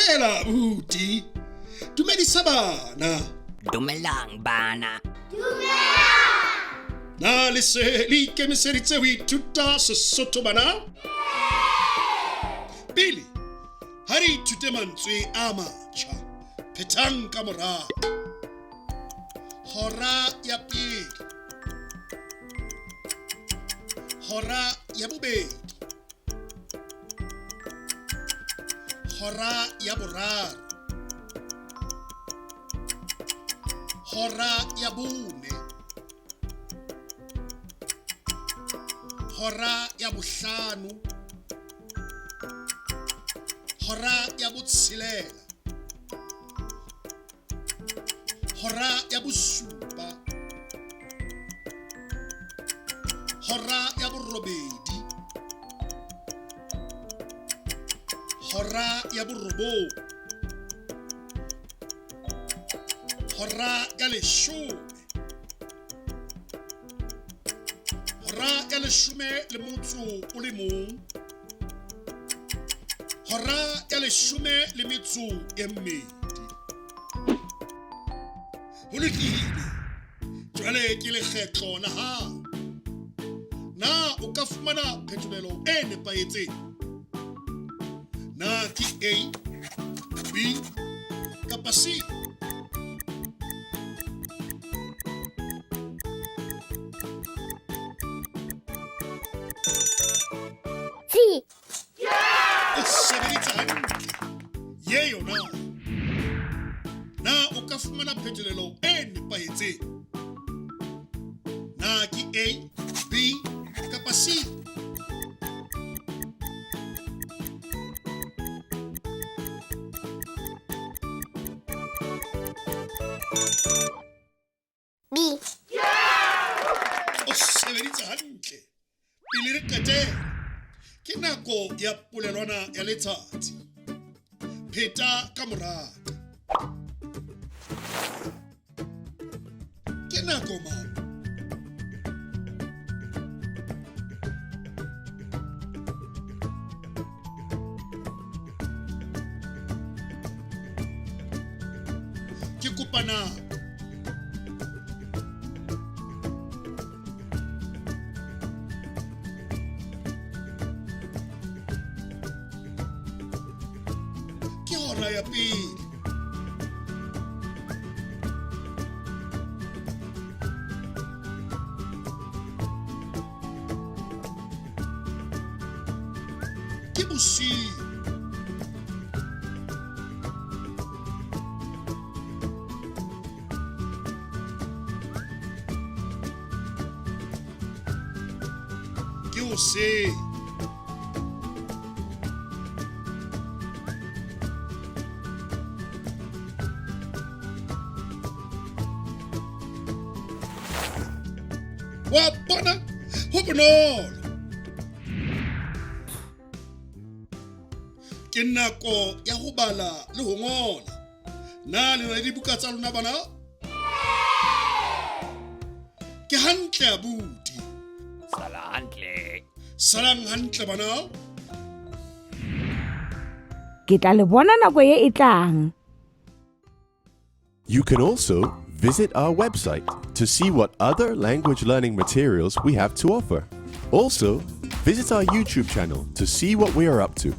Dumela abuti. Dumedisa bana. Dumelang bana. Na le se le ikemiseditse ho ithuta Sesotho bana? Pele ha re ithute mantswe a matjha. Phethang ka morao. Hora ya pele. Hora ya bobedi. Hora ya boraro. Hora ya bone. Hora ya bohlano. Hora ya botshelela. Hora ya bosupa. Hora ya borobedi. Hora ya borobong. Hora ya leshome. Hora ya leshome le motso o le mong. Hora ya leshome le metso e mmedi. Ho lokile. Jwale ke lekgetlo la hao. Na o ka fumana phetolelo e nepahetseng? Na ke A, B kapa C? C. O sebeditse hantle. Ye yona. Na o ka fumana phetolelo e nepahetseng? Na ke A, B kapa C? B. O sebeditse hantle. Pele re qetela, ke nako ya polelwana ya letsatsi. Pheta ka moraka. Ke nako mang? Ke kopa nako. Ke hora ya pele. Ke bosiu. Ke hoseng. Wa bona ho bonolo. Ke nako ya ho bala le ho ngola. Na le na le dibuka tsa lona bana? Ke hantle abuti. Sala hantle. Salang hantle bana. Ke tla le bona nako ye e tlang. You can also visit our website to see what other language learning materials we have to offer. Also, visit our YouTube channel to see what we are up to.